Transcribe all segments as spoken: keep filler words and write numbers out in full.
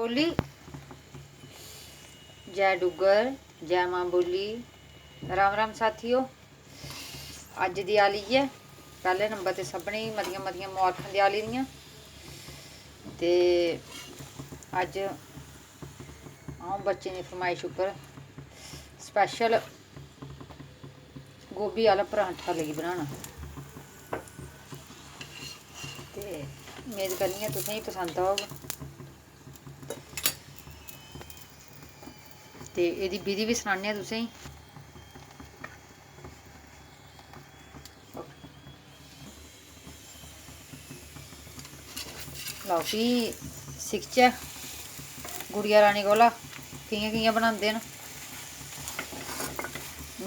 बोली, जय डुग्गर, जय मां बोली। राम राम साथियो, अज्ज देआली ऐ। पैह्ले नंबर ते सभनें गी मतियां मतियां मबारखां देआली दियां। ते अज्ज अ'ऊं बच्चें दी फरमाइश उप्पर special गोभी आह्ला परांठा लगी बनाना। ते मेद करनी आं तुसेंगी पसंद औग। ते एह्दी विधि बी सनाने आं तुसेंगी। लैओ, फ्ही सिखचै गुड़िया रानी कोला कि'यां कि'यां बनांदे न।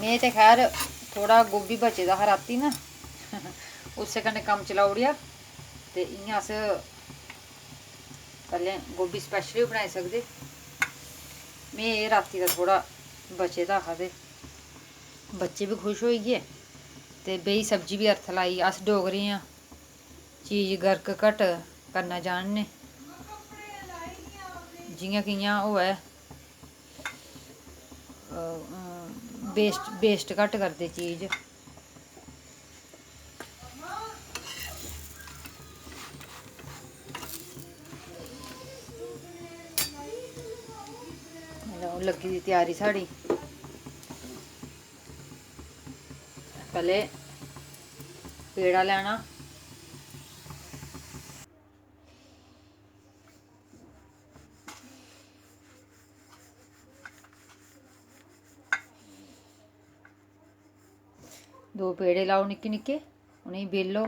में ते खैर थोह्ड़ा गोभी बचे दा हा रातीं ना, उस्सै कन्नै कम्म चलाई ओड़ेआ। ते इ'यां अस पैह्लें गोभी special बी बनाई सकदे। में एह् रातीं दा थोह्ड़ा बचे दा हा ते बच्चे बी खुश होई गे ते बेही सब्जी बी अर्थ लाई। अस डोगरे आं, चीज गर्क घट करना जानने, जि'यां कि'यां होऐ, waste waste घट करदे चीज। लग्गी दी त्यारी साढ़ी। पैह्ले पेड़ा लैना। दो पेड़े लाओ निक्के निक्के, उ'नेंगी बेलो,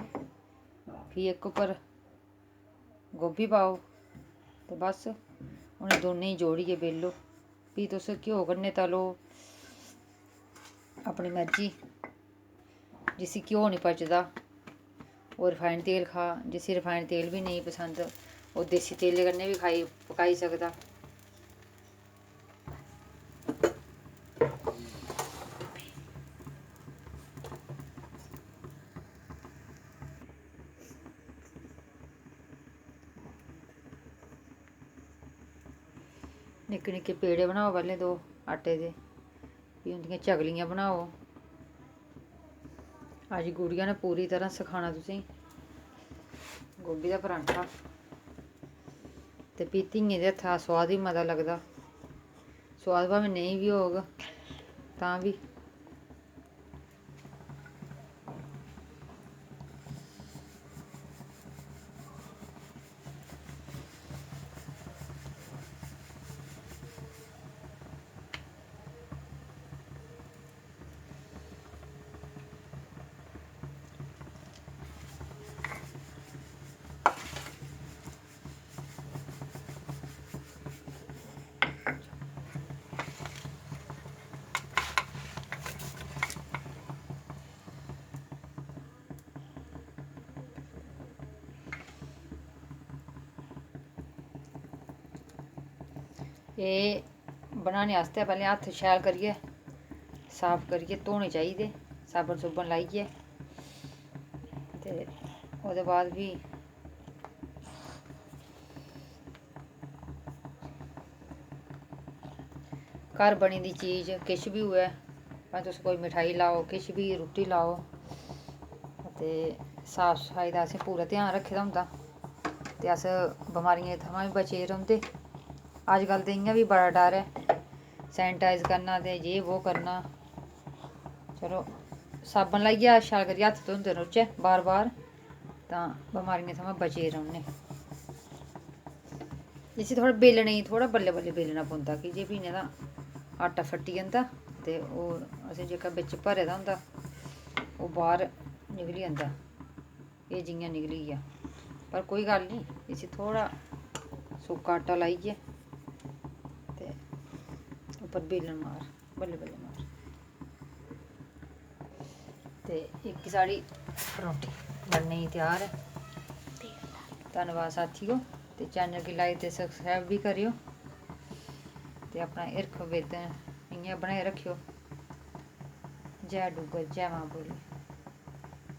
फ्ही इक उप्पर गोभी पाओ ते बस उ'नें दोनें गी जोड़ियै बेलो। फ्ही तुस घ्यो कन्नै तलो, अपनी मर्जी। जिसी घ्यो निं पचदा, ओह् refined तेल खा। जिसी refined तेल बी नेईं पसंद, ओह् देसी तेलै कन्नै बी खाई, पकाई सकदा। निक्के निक्के पेड़े बनाओ पैह्लें दो आटे दे, फ्ही उं'दियां चकलियां बनाओ। अज्ज गुड़िया ने पूरी तरह सखाना तुसेंगी गोभी दा परांठा। ते फ्ही धियें दे हत्था दा सोआद बी मता लगदा। सोआद भामें नेईं बी होग, तां बी। एह् बनाने आस्तै पैह्लें हत्थ शैल करियै साफ करियै धोने चाहिदे, साबन सुबन लाइयै। ते ओह्दे बाद फ्ही घर बनी दी चीज किश बी होऐ, भाएं तुस कोई मठेआई लाओ, किश बी रुट्टी लाओ, ते साफ सफाई दा असें पूरा ध्यान रक्खे दा होंदा। ते अस बमारियें थमां बी बचे दे रौंह्दे। अज्जकल ते इ'यां बी बड़ा डर ऐ, sanitize करना ते जे वो करना। चलो, साबन लाइयै शैल करियै हत्थ धोंदे रौह्चै बार बार, तां बमारियें थमां बचे दे रौह्ने। इसी थोह्ड़ा बेलने गी थोह्ड़ा बल्लें बल्लें बेलना पौंदा, की जे फ्ही नेईं तां आटा फट्टी जंदा ते ओह् असें जेह्का बिच भरे दा होंदा, ओह् बाह्र निकली जंदा। एह् जि'यां निकली गेआ, पर कोई गल्ल निं, इसी थोह्ड़ा सुक्का आटा लाइयै ते उप्पर बेलन मार, बल्लें बल्लें मार। ते इक साढ़ी परोंठी बनने गी त्यार ऐ। धन्नबाद साथियो, ते channel गी like ते subscribe बी करेओ, ते अपना हिरख बेदन इ'यां बनाई रक्खेओ। जै डुग्गर, जै मां बोली।